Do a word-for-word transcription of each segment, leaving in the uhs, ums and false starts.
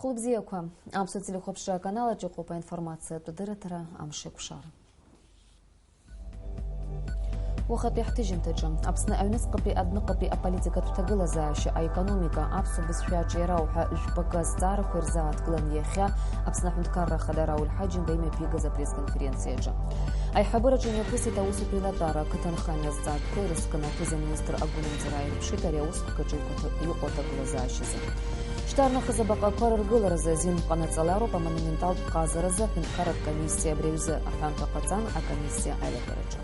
Хәылбзиақәа, аԥсуа телехәаԥшра аканал аҿы иҟоуп аинформациатә дырраҭара Амш еиқәшара. Уахатәи ҳҭыжьымҭаҿы, Аԥсны аҩныҵҟатәи адәныҟатәи аполитикатә ҭагылазаашьа, аекономика, аԥсуа бызшәа аҿиара уҳәа жәпакы азҵаарақәа ирзааҭгылан иахьа Аԥсны аҳәынҭқарра ахада Рауль Ҳаџьымба имҩаԥигаз апресс-конференциаҿы. Аиҳабыраҿы имҩаԥысит аусутә еилатәара, ақыҭанхамҩа азҵаарақәа ирызкын аԥыза-министр агәынамӡара ааирԥшит ари аусқәак аҿы иқәа-, иҟоу аҭагылазаашьазы. Шьҭарнахыс абаҟақәа рыргыларазы азин ҟанаҵалароуп амонументалтә ҟазаразы аҳәынҭқарратә комиссиа абри аҩыза аҳәамҭа ҟаҵан акомиссиа аилатәараҿы.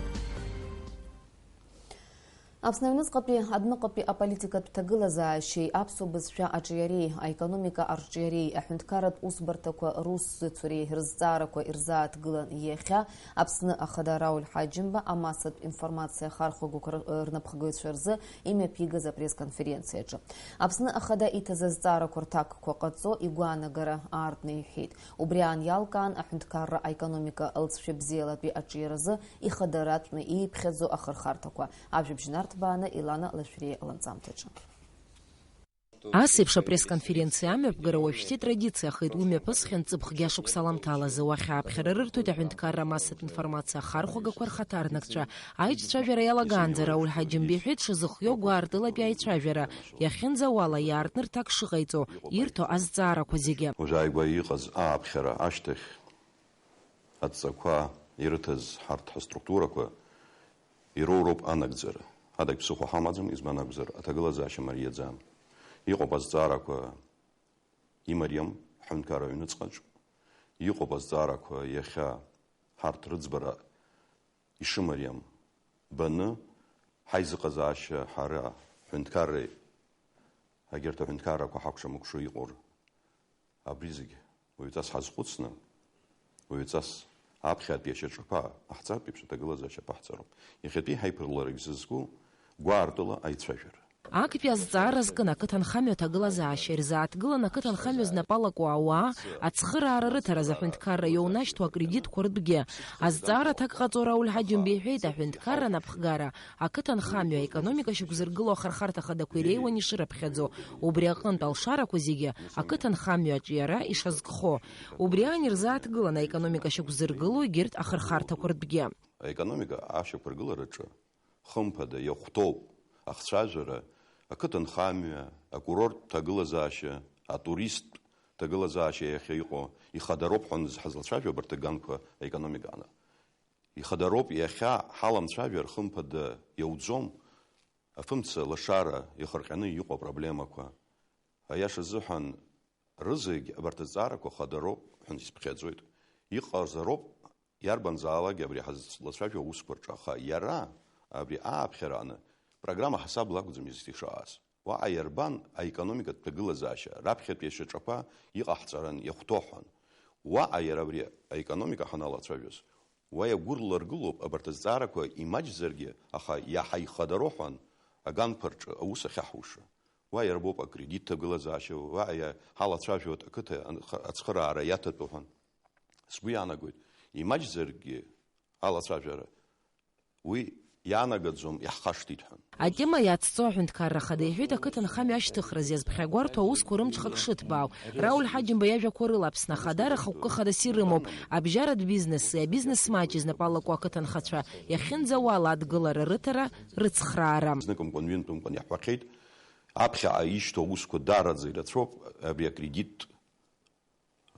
Аԥсны аҩныҵҟатәи адәныҟатәи аполитикатә ҭагылазаашьеи аԥсуа бызшәа аҿиареи аекономика арҿиареи аҳәынҭқарратә усбарҭақәа русзуҩцәеи рызҵаарақәа ирзааҭгылан иахьа Аԥсны ахада Рауль Ҳаџьымба амассатә информациа ахархәагақәа р-, рнапхгаҩцәа рзы имҩаԥигаз апресс-конференциаҿы. Аԥсны ахада иҭаз азҵаарақәа рҭакқәа ҟаҵо игәаанагара аартны иҳәеит. Убри аан иалкаан аҳәынҭқарра аекономика лҵшәа бзиалатәи аҿиаразы ихадаратәны ииԥхьаӡо ахырхарҭақәа. Ажәабжь нарҭбааны Елана Лашәриа ланҵамҭаҿы. Ас еиԥш апресс-конференциа амҩаԥгара уажәшьҭа итрадициахеит, уи мҩаԥысхьан ҵыԥхгьы ашықәс аламҭалазы. Уахь ааԥхьара рырҭоит аҳәынҭқарра амассатә информациа ахархәагақәа рхаҭарнакцәа. Аиҿцәажәара иалагаанӡа Рауль Ҳаџьымба иҳәеит дшазыхиоу гәаартылатәи аицәажәара, иахьынӡауала иаартны рҭак шыҟаиҵо, ирҭо азҵаарақәа зегьы. Уажә ааигәа иҟаз ааԥхьара ашьҭахь адҵақәа ирыҭаз ҳарҭ ҳаструктурақәа ироуроуп анагӡара. Адагь ԥсыхәа ҳамаӡам, избан акәзар, аҭагылазаашьа мариаӡам. Иҟоуп азҵаарақәа имариам ҳҳәынҭқарра аҩныҵҟаҿ, иҟоуп азҵаарақәа иахьа ҳарҭ рыӡбара ишымариам баны, ҳаизыҟазаашьа ҳара ҳҳәынҭқарреи егьырҭ аҳәынҭқаррақәа ҳакәша-мыкәша иҟоу абри зегь уаҩҵас ҳазхәыцны, уаҩҵас аԥхьатәи ашьаҿақәа ҟаҳҵартә еиԥш аҭагылазаашьа аԥаҳҵароуп. Иахьатәи ҳаиԥыларагь зызку гәаартыла аицәажәара. Актәи азҵаара зкын ақыҭанхамҩа аҭагылазаашьа ирзааҭгылан ақыҭанхамҩа знапы алаку ауаа ацхыраара рыҭараз аҳәынҭқарра иоунашьҭуа акредитқәа ртәгьы. Азҵаара аҭак ҟаҵо Рауль Ҳаџьымба иҳәеит, аҳәынҭқарра анапхгара ақыҭанхамҩа аекономика шьақәзыргыло ахырхарҭа хадақәа иреиуан ишырыԥхьаӡо, убри аҟынтә алшарақәа зегьы ақыҭанхамҩа аҿиара ишазкхо. Убри аан ирзааҭгылан аекономика шьақәзыргыло егьырҭ ахырхарҭақәа ртәгьы. Аекономика ашьақәыргылараҿы, хымԥада, иахәҭоуп ахцәажәара, ақыҭанхамҩа, акурорттә ҭагылазаашьа, атуристтә ҭагылазаашьа иахьа иҟоу, ихадароуп ҳәа ҳазлацәажәо абарҭ аганқәа аекономикаҟны. Ихадароуп иахьа ҳаламцәажәар, хымԥада, иауӡом, афымца лашара иахырҟьаны иҟоу апроблемақәа. Аиаша азыҳәан, рызегь абарҭ азҵаарақәа хадароуп ҳәа исԥхьаӡоит. Иҟазароуп иарбанзаалак абри ҳазлацәажәо аусқәа рҿы, аха иара абри ааԥхьарааны программа ҳасабла акәӡам изҭишааз. Уаҟа иарбан аекономикатә ҭагылазаашьа, раԥхьатәи ашьаҿақәа иҟаҳҵаран иахәҭоу ҳәан. Уаҟа иара абри аекономика ҳаналацәажәоз, уа иагәырларгылоуп абарҭ азҵаарақәа имаҷзаргьы, аха иаҳа ихадароу ҳәан аганқәа рҿы аус ахьаҳуша. Уа иарбоуп акредит ҭагылазаашьа, уа иа-, ҳалацәажәоит ақыҭа анх-, ацхыраара иаҭатәу ҳәан. Сгәы иаанагоит, имаҷзаргьы алацәажәара, уи иаанагаӡом, иаҳхашҭит ҳәан. Атема иацҵо аҳәынҭқарра ахада иҳәеит, ақыҭанхамҩа ашьҭыхразы иазԥхьагәарҭо аусқәа рымҽхак шыҭбаау. Рауль Ҳаџьымба иажәақәа рыла Аԥсны ахадара хықәкы хадас ирымоуп. Абжьаратә бизнеси абизнес маҷи знапы алаку ақыҭанхацәа иахьынӡауала адгылара рыҭара, рыцхраара. Зныкымкәан, ҩынтәымкәан иаҳҳәахьеит, аԥхьаҟа ишьҭоу аусқәа даараӡа ирацәоуп, абри акредит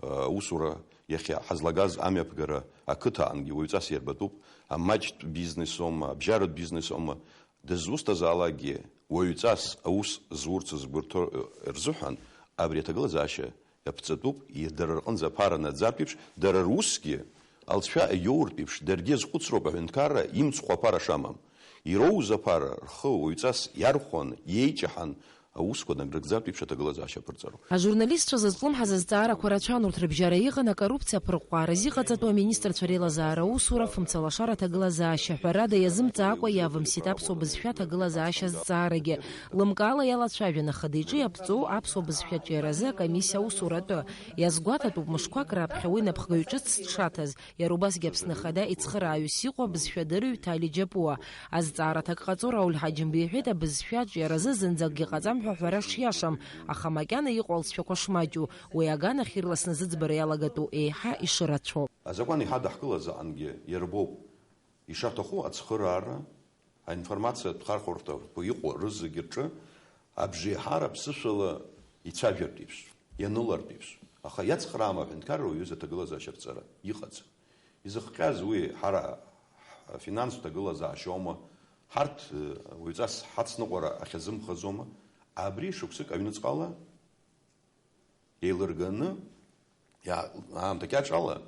аусура иахьа ҳазлагаз амҩаԥгара ақыҭаангьы уаҩҵас иарбатәуп, амаҷтә бизнес аума, абжьаратә бизнес аума, дызусҭазаалакгьы уаҩҵас аус зурц згәы рҭо рзыҳәан абри аҭагылазаашьа иаԥҵатәуп, и-, дара рҟынӡа аԥара наӡартә еиԥш, дара русгьы алҵшәа иоуртә еиԥш, даргьы азхәыцроуп аҳәынҭқарра имцхә аԥара шамам. Ироуз аԥара рхы уаҩҵас иархәан, иеиҷаҳан, аусқәа нагрыгӡартә еиԥш аҭагылазаашьа аԥырҵароуп. Ажурналистцәа зызҿлымҳаз азҵаарақәа рацәан, урҭ рыбжьара иҟан акоррупциа аԥырҟәҟааразы иҟаҵатәу аминистрцәа реилазаара аусура, фымцалашара аҭагылазаашьа, ҳәарада, иазымҵаакәа иавымсит аԥсуа бызшәа аҭагылазаашьа азҵаарагьы. Лымкаала иалацәажәан, ахада иҿы иаԥҵоу аԥсуа бызшәа аҿиаразы акомиссиа аусура атәы. Иазгәаҭатәуп, мышқәак раԥхьа уи напхгаҩ ҿыц дшаҭаз, иара убасгьы Аԥсны Ахада ицхырааҩыс иҟоу абызшәадырҩ Ҭали Џьапуа. Азҵаара аҭак ҟаҵо Рауль Ҳаџьымба иҳәеит, абызшәа аҿиаразы зынӡакгьы ҟаҵам ҳәа ҳәара шиашам, аха макьана иҟоу алҵшәақәа шмаҷу, уи аганахь ирласны зыӡбара иалагатәу еиҳа ишырацәоу. Азакәан иҳадаҳкылазаангьы иарбоуп. Ишаҭаху ацхыраара, аинформациатә хархәарҭақәа иҟоу рызегьы рҿы абжеиҳара ԥсышәала ицәажәартә еиԥш, ианылартә еиԥш. Аха иацхраам аҳәынҭқарра уаҩыза аҭагылазаашьа рҵара иҟаӡам. Изыхҟьаз уи ҳара ҳфинанстә ҭагылазаашьоума, ҳарҭ, э, уаҩҵас ҳацныҟәара ахьазымхазоума, абри шықәсык аҩныҵҟала еилырганы, иа-, аамҭа кьаҿ ала,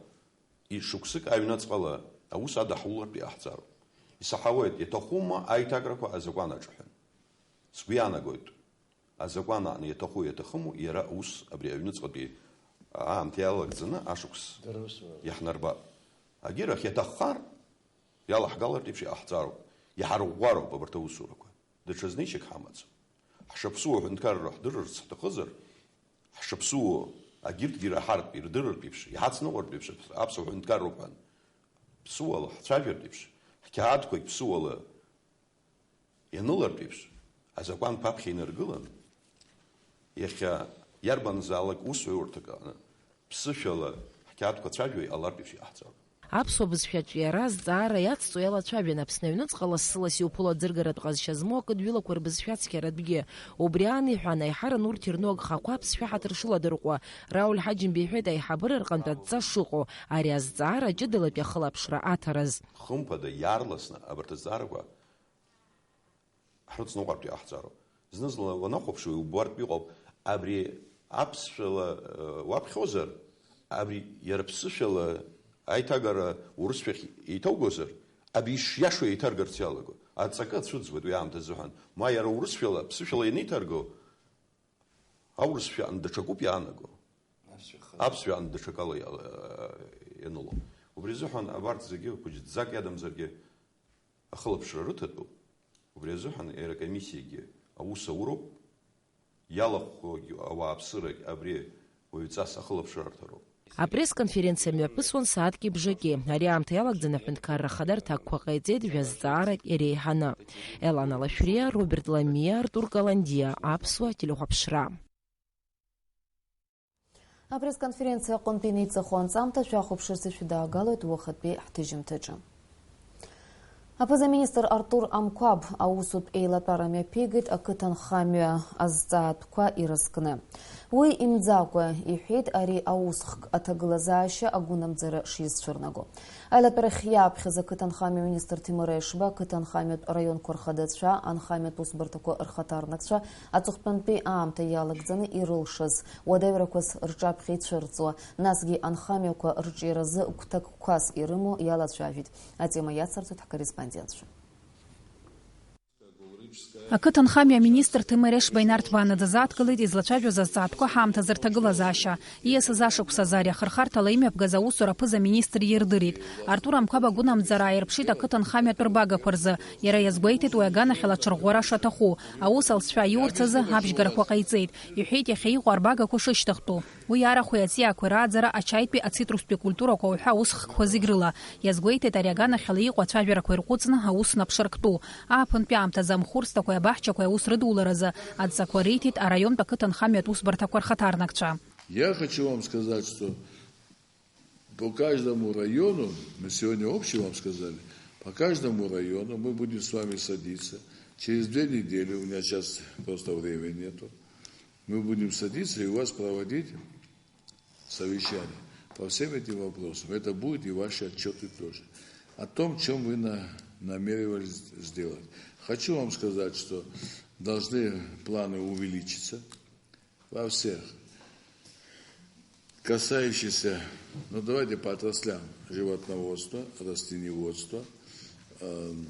и-, шықәсык аҩныҵҟала аус адаҳулартә иҟаҳҵароуп. Исаҳауеит, иаҭахума аиҭакрақәа азакәан аҿы ҳәа. Сгәы иаанагоит, азакәан аҟны иаҭаху-иаҭахыму, иара аус абри аҩныҵҟатәи аамҭа иалагӡаны ашықәс Дара усура. Иаҳнарбап. Агьырахь иаҭаххар, иалаҳгалартә еиԥш иҟаҳҵароуп, иҳарӷәӷәароуп абарҭ аусурақәа. Даҽа знеишьак ҳамаӡам. Ҳшаԥсуоу аҳәынҭқарра ҳдырырц ҳҭахызар, ҳшаԥсуоу агьырҭгьы ираҳартә, ирдырыртә еиԥш, иҳацныҟәартә еиԥш, аԥсуа ҳәынҭқарроуп ҳәа, ԥсыуала ҳцәажәартә еиԥш, ҳқьаадқәагь ԥсыуала ианылартә еиԥш, азакәанқәа аԥхьа инаргылан, иахьа иарбанзаалак усҳәаҩырҭак аҟны ԥсышәала ҳқьаадқәа цәажәо иҟалартә еиԥш иҟаҳҵароуп. Аԥсуа бызшәа аҿиара, азҵаара иацҵо иалацәажәан Аԥсны аҩныҵҟа лассы-ласс иуԥыло аӡыргаратә ҟазшьа змоу акыдҩылақәа рбызшәа цқьаратәгьы. Убри аан иҳәан, аиҳарак урҭ ирну агхақәа аԥсшәа ҳаҭыр шыладырҟәуа, Рауль Ҳаџьымба иҳәеит аиҳабыра рҟынтә адҵа шыҟоу, ари азҵаара ҷыдалатәи ахылаԥшра аҭараз. Хымԥада, иаарласны абарҭ азҵаарақәа ҳрыцныҟәартә иҟаҳҵароуп. Зны-зынла уанахәаԥшуа иубартә иҟоуп, абри аԥсшәала, э, уаԥхьозар, абри иара ԥсышәала аиҭагара урысшәахь еиҭаугозар, абри ишиашоу еиҭаргарц иалаго. Аҵакы ацәыӡуеит уи аамҭа азыҳәан. Ма иара урысшәала, ԥсышәала ианеиҭарго, аурысшәа аҟны даҽакуп иаанаго. Аԥсшәа хы- Аԥсшәа аҟны даҽакала иа-, ианыло. Убри азыҳәан абарҭ зегьы хәыҷӡак иадамзаргьы ахылаԥшра рыҭатәуп. Убри азыҳәан иара акомиссиагьы аус ауроуп, иалахәхогьы ауааԥсырагь абри уаҩҵас ахылаԥшра арҭароуп. Апресс-конференциа мҩаԥысуан сааҭки бжаки. Ари аамҭа иалагӡаны аҳәынҭқарра ахада рҭакқәа ҟаиҵеит жәа зҵаарак иреиҳаны. Елана Лашәриа, Роберт Ламиа, Артур Каландиа, Аԥсуа телехәаԥшра. Апресс-конференциа аҟынтә инеиҵахо анҵамҭа шәахәаԥшырц ишәыдаагалоит уахатәи ҳҭыжьымҭаҿы. Аԥыза-министр Артур Амқәаб аусутә еилатәара мҩаԥигеит ақыҭанхамҩа азҵаатәқәа ирызкны. Уи имӡакәа, иҳәеит ари аусхк аҭагылазаашьа агәынамӡара шизцәырнаго. Аилатәарахь иааԥхьаз ақыҭанхамҩа министр Ҭемыр Ешба, ақыҭанхамҩатә раионқәа рхадацәа, анхамҩатә усбарҭақәа рхаҭарнакцәа, аҵыхәтәантәи аамҭа иалагӡаны ирылшаз уадаҩрақәас рҿаԥхьа ицәырҵуа, насгьы анхамҩақәа рҿиаразы гәҭакқәас ирымоу иалацәажәеит. Атема иацырҵоит ҳкорреспондентцәа. Ақыҭанхамҩа аминистр Ҭемыр Ешба инарҭбааны дазааҭгылеит излацәажәоз азҵаатәқәа ҳаамҭазы рҭагылазаашьа. Ииасыз ашықәсазы ари ахырхарҭала имҩаԥгаз аусура аԥыза-министр ирдырит. Артур Амқәаб агәынамӡара ааирԥшит ақыҭанхамҩатә рбагақәа рзы. Иара иазгәеиҭеит уи аганахьала аҽырӷәӷәара шаҭаху, аус алҵшәа аиурц азы абжьгарақәа ҟаиҵеит. Иҳәеит иахьа иҟоу арбагақәа шышьҭахтәу. Уи арахәи аҵиаақәеи рааӡара, ачаитәи ацитрустәи культурақәа уҳәа аусхкқәа зегь рыла. Иазгәеиҭеит ари аганахьала иҟоу ацәажәарақәа ирҟәыҵны аус наԥшырктәу. Ааԥынтәи аамҭазы амхурсҭақәеи абаҳчақәеи аус рыдуларазы адҵақәа риҭеит араионтә ақыҭанхамҩатә усбарҭақәа рхаҭарнакцәа. Я хочу вам сказать, что по каждому району, мы сегодня общий вам сказали, по каждому району мы будем с вами садиться. Через две недели, у меня сейчас просто времени нету, мы будем садиться и у вас проводить совещание по всем этим вопросам. Это будет и ваши отчеты тоже. О том, чем вы на-, намеревались сделать. Хочу вам сказать, что должны планы увеличиться во всех, касающиеся, ну, давайте по отраслям: животноводство, растениеводство, эм,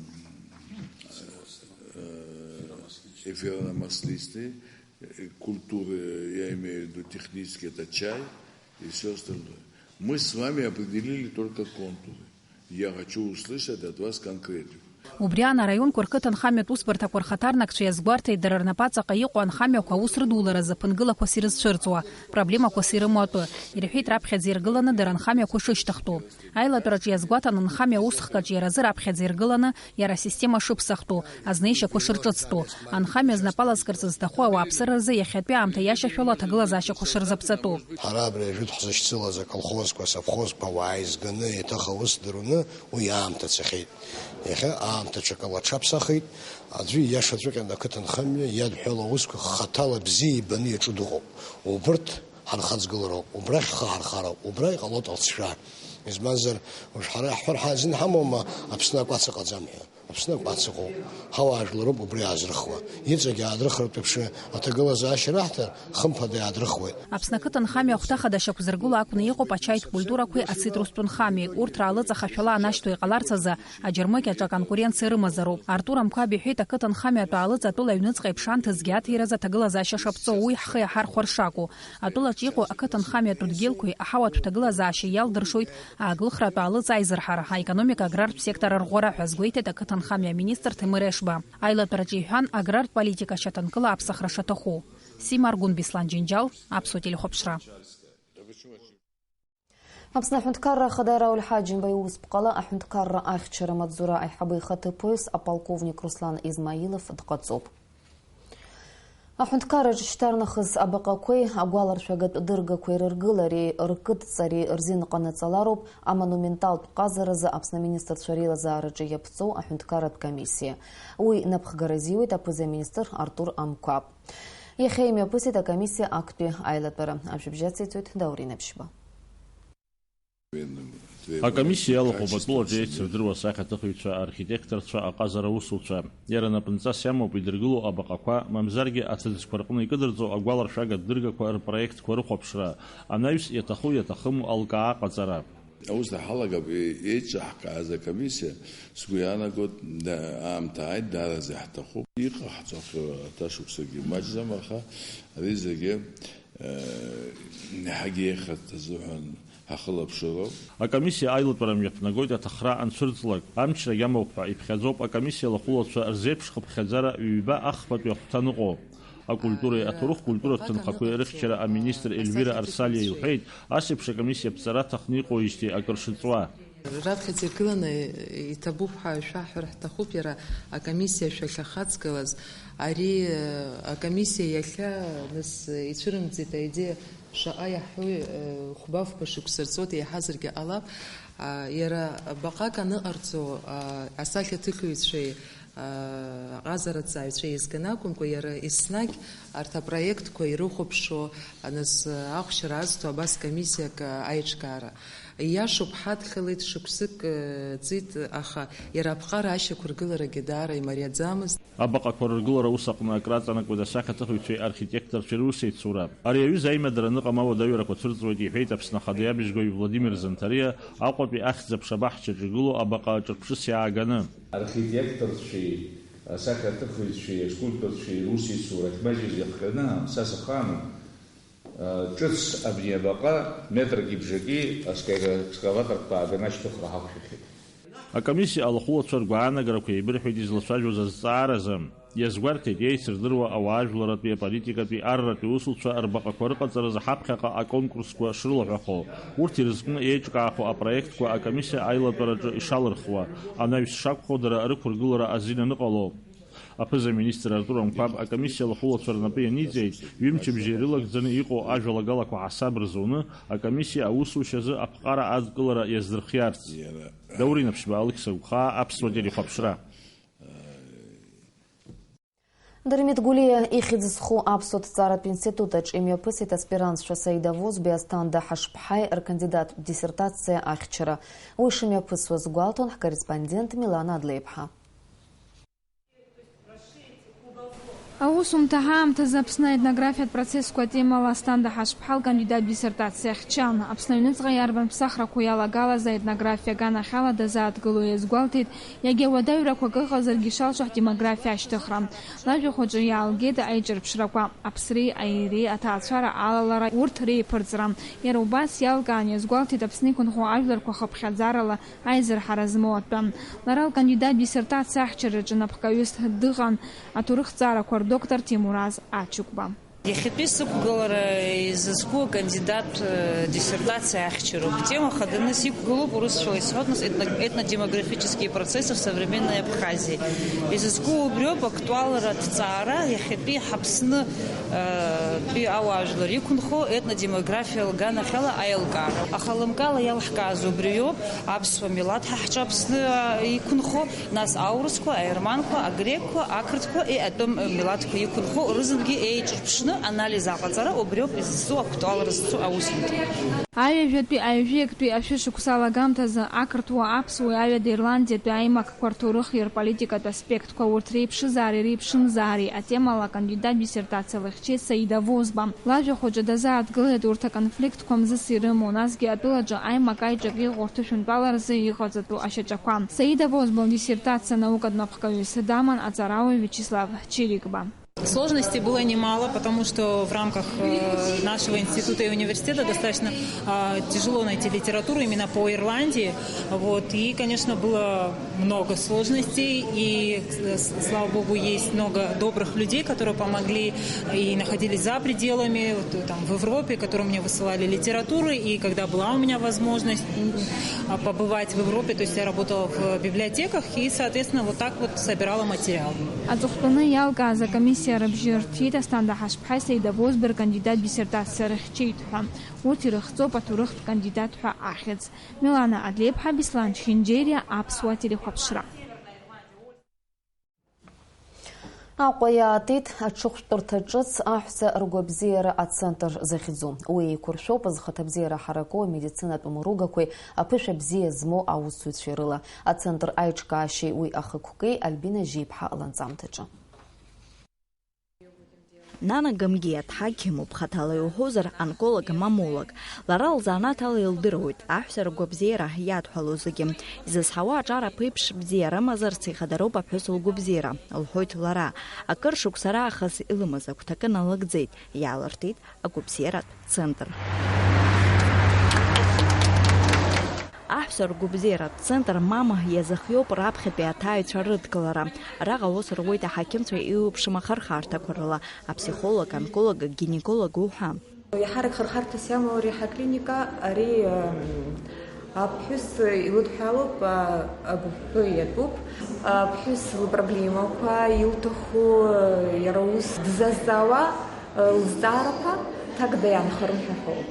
э, эфиромасличные, э, культуры, я имею в виду технические, это чай и всё остальное. Мы с вами определили только контуры. Я хочу услышать от вас конкретику. Убри аан араионқәа рқыҭанхамҩатә усбарҭақәа рхаҭарнакцәа иазгәарҭеит дара рнапаҵаҟа иҟоу анхамҩақәа аус рыдуларазы ԥынгылақәас ирызцәырҵуа, проблемақәас ирымоу атәы. Ирҳәеит, раԥхьаӡа иргыланы дара анхамҩақәа шышьҭахтәу. Аилатәараҿы иазгәаҭан анхамҩа аусхкаҿ иара азы раԥхьаӡа иргыланы иара асистема шыԥсахтәу, азнеишьақәа шырҿыцтәу, анхамҩа знапаласкырц зҭаху ауааԥсыра рзы иахьатәи аамҭа иашьашәало аҭагылазаашьақәа шырзаԥҵатәу. Ҳара абри ажәытә ҳзышьцылаз аколхозқәа, асовхозқәа ауаа еизганы, еиҭах аус дыруны уи аамҭа цахьеит. Иахьа аамҭа ҽакала аҽаԥсахит. Аӡәы ииашаҵәҟьаны ақыҭанхамҩа иадҳәало аусқәа хаҭала бзиа ибаны иаҿу дыҟоуп. Убырҭ ҳархаҵгылароуп, убрахь ҳхы ҳархароуп, убра иҟалоит алҵшәа. Избанзар, уажә ҳара иаҳҳәар ҳәа азин ҳамоума Аԥсны акәац ыҟаӡам ҳәа? Аԥсны акәац ыҟоуп. Ҳауаажәлароуп убри аазрыхуа. Иҵегь аадрыхратә еиԥш аҭагылазаашьа раҳҭар, хымԥада иаадрыхуеит. Аԥсны ақыҭанхамҩа ахәҭа хада шьақәзыргыло акәны иҟоуп ачаитә культурақәеи ацитрустә нхамҩеи. Урҭ раалыҵ ахашәала анашьҭоу иҟаларц азы аџьармыкьаҿ аконкуренциа рымазароуп. Артур Амқәаб иҳәеит, ақыҭанхамҩа атәы аалыҵ атәыла аҩныҵҟа иԥшаанҭа згьы аҭиразы аҭагылазаашьа шаԥҵоу уи ҳхы иаҳархәар шакәу. Атәылаҿ иҟоу ақыҭанхамҩатә дгьылқәеи аҳауатә ҭагылазаашьеи иалдыршоит ааглыхратә аалыҵ аизырҳара, аекономика, аграртә сектор арӷәӷәара ҳәа азгәеиҭеит ақыҭанхамҩа аминистр Ҭемыр Ешба. Аилатәараҿы иҳәан аграртә политика шьаҭанкыла аԥсахра шаҭаху. Сима Аргәын, Беслан Џьынџьал, Аԥсуа телехәаԥшра. Аԥсны аҳәынҭқарра ахада Рауль Ҳаџьымба иусԥҟала аҳәынҭқарра ахьчара амаҵзура аиҳабы ихаҭыԥуаҩыс аполковник Руслан Измаилов дҟаҵоуп. Аҳәынҭқарраҿы шьҭарнахыс абаҟақәеи агәаларшәагатә дыргақәеи рыргылареи ркыдҵареи рзин ҟанаҵалароуп амонументалтә ҟазаразы Аԥсны аминистрцәа реилазаараҿы иаԥҵоу аҳәынҭқарратә комиссиа. Уи напхгара азиуеит аԥыза-министр Артур Амқәаб. Иахьа имҩаԥысит акомиссиа актәи аилатәара. Ажәабжь ациҵоит Даур Инаԥшьба. Акомиссиа иалахәуп атәылаҿы еицырдыруа асахьаҭыхыҩцәа, архитекторцәа, аҟазара аусуцәа. Иара напынҵас иамоуп идыргыло абаҟақәа, мамзаргьы аҭыӡқәа рҟны икыдырҵо агәаларшәагатә дыргақәа рпроектқәа рыхәаԥшра, анаҩс иаҭаху-иаҭахыму алкаа аҟаҵара. Аус ҳалагап, е-, еиҿаҳкааз акомиссиа, сгәы иаанагоит, да-, аамҭа ааит, даараӡа иаҳҭахуп. Иҟаҳҵо ахьы-, аҭашықәсагьы маҷӡам, аха ари зегьы, э, иаҳагьы еихырҭ азыҳәан ҳахылаԥшыроуп. Акомиссиа аилатәара мҩаԥнагоит аҭахра анцәырҵлак, амчрагь амоуп ҳәа иԥхьаӡоуп акомиссиа алахәылацәа рзеиԥш хыԥхьаӡара ҩба ахԥатәи ахәҭа аныҟоу. Акультуреи аҭоурых-культуратә ҭынхақәеи рыхьчара аминистр Ельвира Арсалиа илҳәеит, ас еиԥш акомиссиа аԥҵара аҭахны иҟоуижьҭеи акыр шыҵуа. Раԥхьаӡа иргыланы иҭабуп ҳәа шәаҳҳәар ҳҭахуп, иара акомиссиа шәахьахаҵгылаз. Ари, э, акомиссиа иахьа, нас, ицәырымҵит аидеиа шаҟа иаҳҳәои, э, хәба-фба шықәса рҵоит, еиҳазаргьы ҟалап. А, иара баҟак аныҟарҵо, а, асахьаҭыхыҩцәеи, аҟазараҵаҩцәа еизганы акәымкәа, иара еснагь арҭ апроектқәа ирыхәаԥшуа, нас, ахәшьара азҭо абас комиссиак аиҿкаара. Ииашоуп, ҳадхалеит, шықәсык, э, ҵит, аха иара аԥҟара ашьақәыргыларагьы даара имариаӡамызт. Абаҟақәа рыргылара ус аҟны акраҵанакуеит асахьаҭыхыҩцәеи архитекторцәеи русеицура. Ари аҩыза аимадара аныҟам ауадаҩрақәа цәырҵуеит, иҳәеит Аԥсны Ахада иабжьгаҩ Владимир Занҭариа Аҟәатәи ахьӡ-аԥша баҳчаҿы игылоу абаҟа аҿырԥшыс иааганы. Архитекторцәеи, асахьаҭыхыҩцәеи, аскульпторцәеи русеицура ахьмаҷыз иахҟьаны, са сыхаануп, ҿыц абни абаҟа метрки бжаки аскаваторқәа ааганы ашьҭыхра ҳақәшәахьеит. Акомиссиа алахәылацәа ргәаанагарақәа еибырҳәеит излацәажәоз азҵааразы. Иазгәарҭеит, еицырдыруа ауаажәларратәи аполитикатәи арратәи усуцәа рбаҟақәа рыҟаҵаразы ҳаԥхьаҟа аконкурсқәа шрылаҳәахо, урҭ ирызкны еиҿкаахо апроектқәа акомиссиа аилатәараҿы ишалырхуа, анаҩс шакәхо дара рықәыргылара азин аныҟало. Аԥыза-министр Артур Амқәаб акомиссиа алахәылацәа рнапы ианиҵеит, ҩымчыбжьа ирылагӡаны иҟоу ажәалагалақәа ҳасаб рзуны, акомиссиа аусушьа азы аԥҟара адкылара иаздырхиарц. Даур Инаԥшьба, Алықьса Гәхаа, Аԥсуа телехәаԥшра. Дырмит Гәлиа ихьӡ зху аԥсуа ҭҵааратә институт аҿы имҩаԥысит аспирантцәа Саида Возбеи Асҭанда Ҳашԥҳаи ркандидаттә диссертациа ахьчара. Уи шымҩаԥысуаз гәалҭон ҳкорреспондент Милана Адлеиԥҳа. Аусумҭа ҳаамҭазы Аԥсны аетнографиатә процессқәа атемала Асҭанда Ҳашԥҳа лкандидат диссертациа ахьчан. Аԥсны аҩныҵҟа иарбан ԥсахрақәоу иалагалаз аетнографиа аганахьала дазааҭгыло иазгәалҭеит, иагьа уадаҩрақәак ыҟазаргьы ишалшо ҳдемографиа ашьҭыхра. Лажәахәаҿы иаалгеит аиҿырԥшрақәа, аԥсреи аиреи, аҭаацәара алалара, урҭ реиԥырҵра. Иара убас иалкаан иазгәалҭеит Аԥсны иқәынхо ажәларқәа хыԥхьаӡарала аизырҳара змоу атәы. Лара лкандидат диссертациа ахьчараҿы напхгаҩыс дыҟан аҭоурыхҭҵаарақәа рдоктор Ҭемураз Ачықәба. Иахьатәи сықәгылара изызку акандидаттә, э, диссертациа ахьчароуп. Атема хаданы сиқәгылоуп, урысшәала исҳәоит, нас, етно-, этнодемографические процессы в современной Абхазии. Изызку убриоуп актуалратә ҭҵаара, иахьатәи ҳаԥсны, э, тәи ауаажәлар иқәынхо етнодемографиа лганахьала аилкаара. Аха лымкаала иалҳкааз убриоуп, аԥсуа милаҭ ҳа ҳҿы Аԥсны, э, иқәынхо, нас аурысқәа, аерманқәа, агрекқәа, ақырҭқәа, и атәым милаҭқәа иқәынхо рызынгьы еиҿырԥшны анализ аҟаҵара убриоуп изызку актуалра зцу аусумҭа. Аҩажәатәи аҩажәи актәи ашәышықәса алагамҭазы ақырҭуа аԥсуеи аҩада Ирландиатәи аимакқәа рҭоурыхи рполитикатә аспектқәа, урҭ реиԥшызаареи реиԥшымзаареи атемала акандидат диссертациа лыхьчеит Саида Возба. Лажәахәаҿы дазааҭгылеит урҭ аконфликтқәа мзызс ирымоу, насгьы атәылаҿы аимак-аиҿак иҟоу рҭышәынтәаларазы иҟаҵатәу ашьаҿақәа. Саида Возба лдиссертациа наукатә напхгаҩыс даман аҵарауаҩ Виачеслав Чирикба. Сложностей было немало, потому что в рамках, э, нашего института и университета достаточно, а, тяжело найти литературу именно по Ирландии. Вот. И, конечно, было много сложностей, и, э, с-, слава богу, есть много добрых людей, которые помогли и находились за пределами, вот, э, там, в Европе, которые мне высылали литературу, и когда была у меня возможность, м, а, побывать в Европе, то есть я работала в библиотеках и, соответственно, вот так вот собирала материал. Аҵыхәтәаны иалкааз акомиссиа рыбжьы рҭиит Асҭанда Ҳашԥҳаи Саида Возбеи ркандидат диссертациа рыхьчеит ҳәа. Урҭ ирыхҵоуп аҭоурыхтә кандидат ҳәа ахьӡ. Милана Адлеиԥҳа, Беслан Чхинџьериа, Аԥсуа телехәаԥшра. Аҟәа иаатит аҽыхәшәтәырҭа ҿыц аҳәса ргәабзиара ацентр захьӡу. Уи еиқәыршәоуп азхаҭабзиара ҳараку амедицинатә мыругақәеи аԥышәа бзиа змоу аусзуҩцәеи рыла. Ацентр аиҿкаашьеи уи ахықәкеи Альбина Жьиԥҳа ланҵамҭаҿы. Нана Гамгиа дҳақьымуп, хаҭала иуҳәозар, онколог-маммолог. Лара лзанааҭ ала илдыруеит аҳәса ргәабзиара иадҳәалоу зегьы. Изызҳауа аҿар аԥеиԥш бзиа рымазарц ихадароуп аԥҳәыс лгәабзиара, лҳәоит лара. Акыр шықәса раахыс илымаз агәҭакы налыгӡеит, иаалыртит агәабзиаратә центр. Аҳәса ргәабзиаратә центр Мама иазыхиоуп раԥхьатәи аҭааҩцәа рыдкылара. Араҟа аус руеит аҳақьымцәа еиуеиԥшым ахырхарҭақәа рыла, аԥсихолог, онколог, гинеколог уҳәа. Иаҳарак хырхарҭас иамоу ари ҳаклиника, ари, м, аԥҳәыс илыдҳәалоуп, а, агәыԥҳәы иатәуп, аԥҳәыс лпроблемақәа, илҭаху, иара ус дызазҵаауа, лызҵаарақәа ҭак даиаанхарын ҳәа ҳәоуп.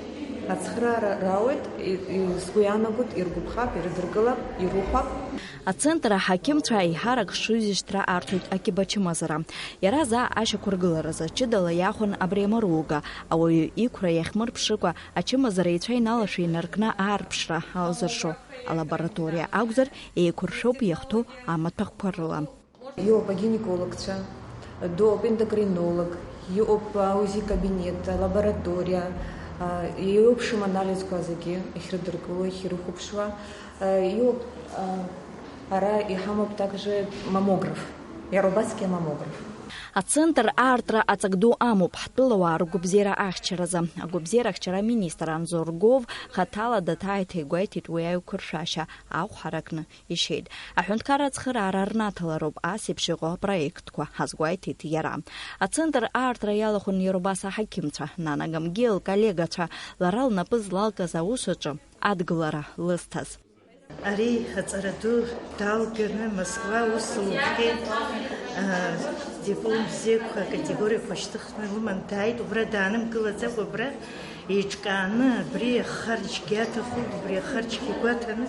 Ацхыраара рауеит, и-, и-, сгәы иаанагоит, иргәаԥхап, ирыдыркылап, ирухәап. Ацентр аҳақьымцәа еиҳарак шрызышьҭра арҭоит акьыба чымазара. Иара заа ашьақәыргыларазы ҷыдала иахәон абри амаруга, ауаҩы иқәра иахьмырԥшыкәа ачымазара ицәа иналашәа инаркны аарԥшра алзыршо алабораториа акәзар, еиқәыршәоуп иахәҭоу амаҭәахәқәа рыла. Иоуп агинекологцәа, дыҟоуп ендокринолог, иҟоуп аузикабинет, алабораториа, а, еиуеиԥшым анализқәа зегьы иахьрыдыркыло, иахьрыхәаԥшуа, а, иҟоуп, а, ара иҳамоуп также маммограф, иара убасгьы амаммограф. Ацентр аартра аҵак ду амоуп ҳтәылауаа ргәабзиара ахьчаразы. Агәабзиара ахьчара аминистр Анзор Гов хаҭала даҭааиҭа игәеиҭеит уи аиқәыршәашьа, ахә ҳаракны ишьеит. Аҳәынҭқарра ацхыраара рнаҭалароуп ас еиԥш иҟоу апроектқәа, азгәеиҭеит иара. Ацентр аартра иалахәын иара убас аҳақьымцәа, Нана Гамгиа лколлегацәа, лара лнапы злалкыз аус аҿы адгылара лызҭаз. Ари аҵара ду далганы Москва аус лухьеит, а, диплом бзиақәа акатегориақәа шьҭыхны лыман дааит, убра даанымкылаӡакәа абра еиҿкааны, абри ахарџьгьы аҭахуп, убри ахарџьгьы гәаҭаны,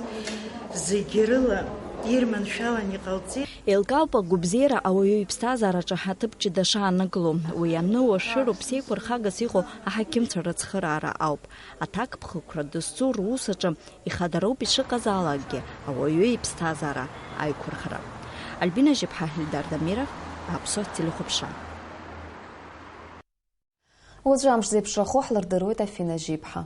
зегьы рыла ирманшәалан иҟалҵеит. Еилкаауп агәабзиара ауаҩы иԥсҭазаараҿы аҭыԥ ҷыда шаанагылоу. Уи аныуашәыроуп сеиқәырхагас иҟоу аҳақьымцәа рыцхыраара ауп. Аҭакԥхықәра дызцу рус аҿы ихадароуп ишыҟазаалакгьы ауаҩы иԥсҭазаара аиқәырхара. Альбина Жьыԥҳа, Ильдар Дамиров, Аԥсуа телехәаԥшра. Уаҵәы амш зеиԥшрахо ҳлырдыруеит Афина Жьиԥҳа.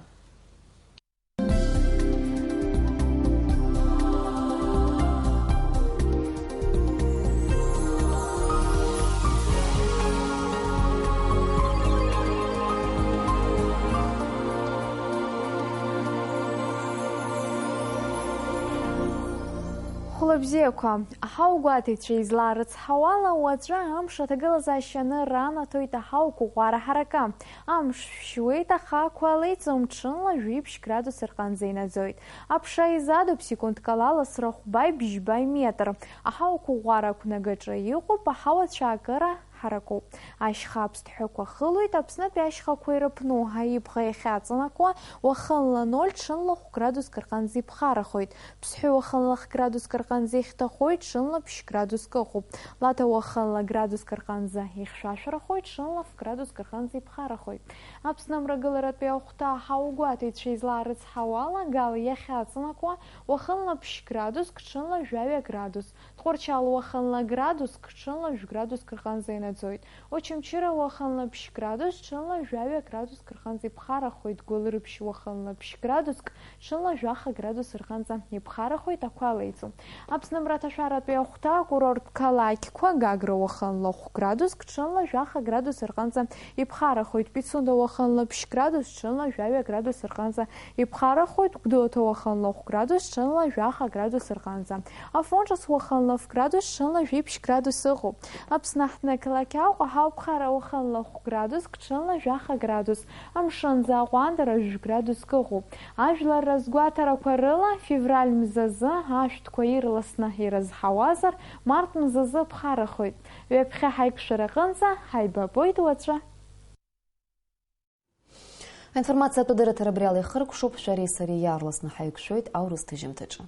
Хәлабзиақәа, аҳауагәаҭаҩцәа излаарыцҳауала, уаҵәы амш аҭагылазаашьа ананаҭоит аҳауа қәыӷәӷәара ҳаракы. Амш шәшьуеит, аха ақәа леиӡом, ҽынла жәиԥшь градус рҟынӡа инаӡоит. Аԥша изадуп, секундк ала ласра хәбаҩ бжьбаҩ метр. Аҳауа қәыӷәӷәара ақәнагаҿы иҟоуп, аҳауа цәаакыра ҳаракуп. Ашьха аԥсҭҳәақәа хылоит, Аԥснытәи ашьхақәа ирыԥну аибӷа иахьаҵанакуа, уахынла ноль, ҽынла хә градуск рҟынӡа иԥхарахоит. Ԥсҳәы уахынла х градуск рҟынӡа ихьҭахоит, ҽынла ԥшь градуск ыҟоуп. Лаҭа уахынла градуск рҟынӡа ихьшәашәарахоит, ҽынла ф градуск рҟынӡа иԥхарахоит. Аԥсны амрагыларатәи ахәҭа аҳауагәаҭаҩцәа излаарыцҳауала, Гал иахьаҵанакуа, уахынла ԥшь градуск, ҽынла жәаҩа градус. Тҟәарчал уахынла градуск, ҽынла жәградуск рҟынӡа инаӡоит. Очамчыра уахынла ԥшь градус, ҽынла жәаҩа градуск рҟынӡа иԥхарахоит. Гәылрыԥшь уахынла ԥшь градуск, ҽынла жәаха градус рҟынӡа иԥхарахоит, ақәа леиӡом. Аԥсны амраҭашәаратәи ахәҭа акурорттә қалақьқәа, Гагра уахынла хә градуск, ҽынла жәаха градус рҟынӡа иԥхарахоит. Пицунда уахынла ԥшь градус, ҽынла жәаҩа градус рҟынӡа иԥхарахоит. Гәдоуҭа уахынла хә градус, ҽынла жәаха градус рҟынӡа. Афон Ҿыц уахынла ф градус, ҽынла жәиԥшь градус ыҟоуп. Аԥсны аҳҭнықалақь Аҟәа ҳауԥхара уахынла хә градуск, ҽынла жәаха градус. Амшынӡы аҟәандара жәгә градуск ыҟоуп. Ажәлар разгәаҭарақәа рыла, февраль мзазы ашәҭқәа ирласны ирызҳауазар, март мзазы ԥхарахоит. Ҩаԥхьа ҳаиқәшәараҟынӡа ҳаибабоит уаҵәы. Аинформациатә адырраҭара абри ала ихыркәшоуп, шәареи сареи иаарласны ҳаиқәшәоит аурыс ҭыжьымҭаҿы.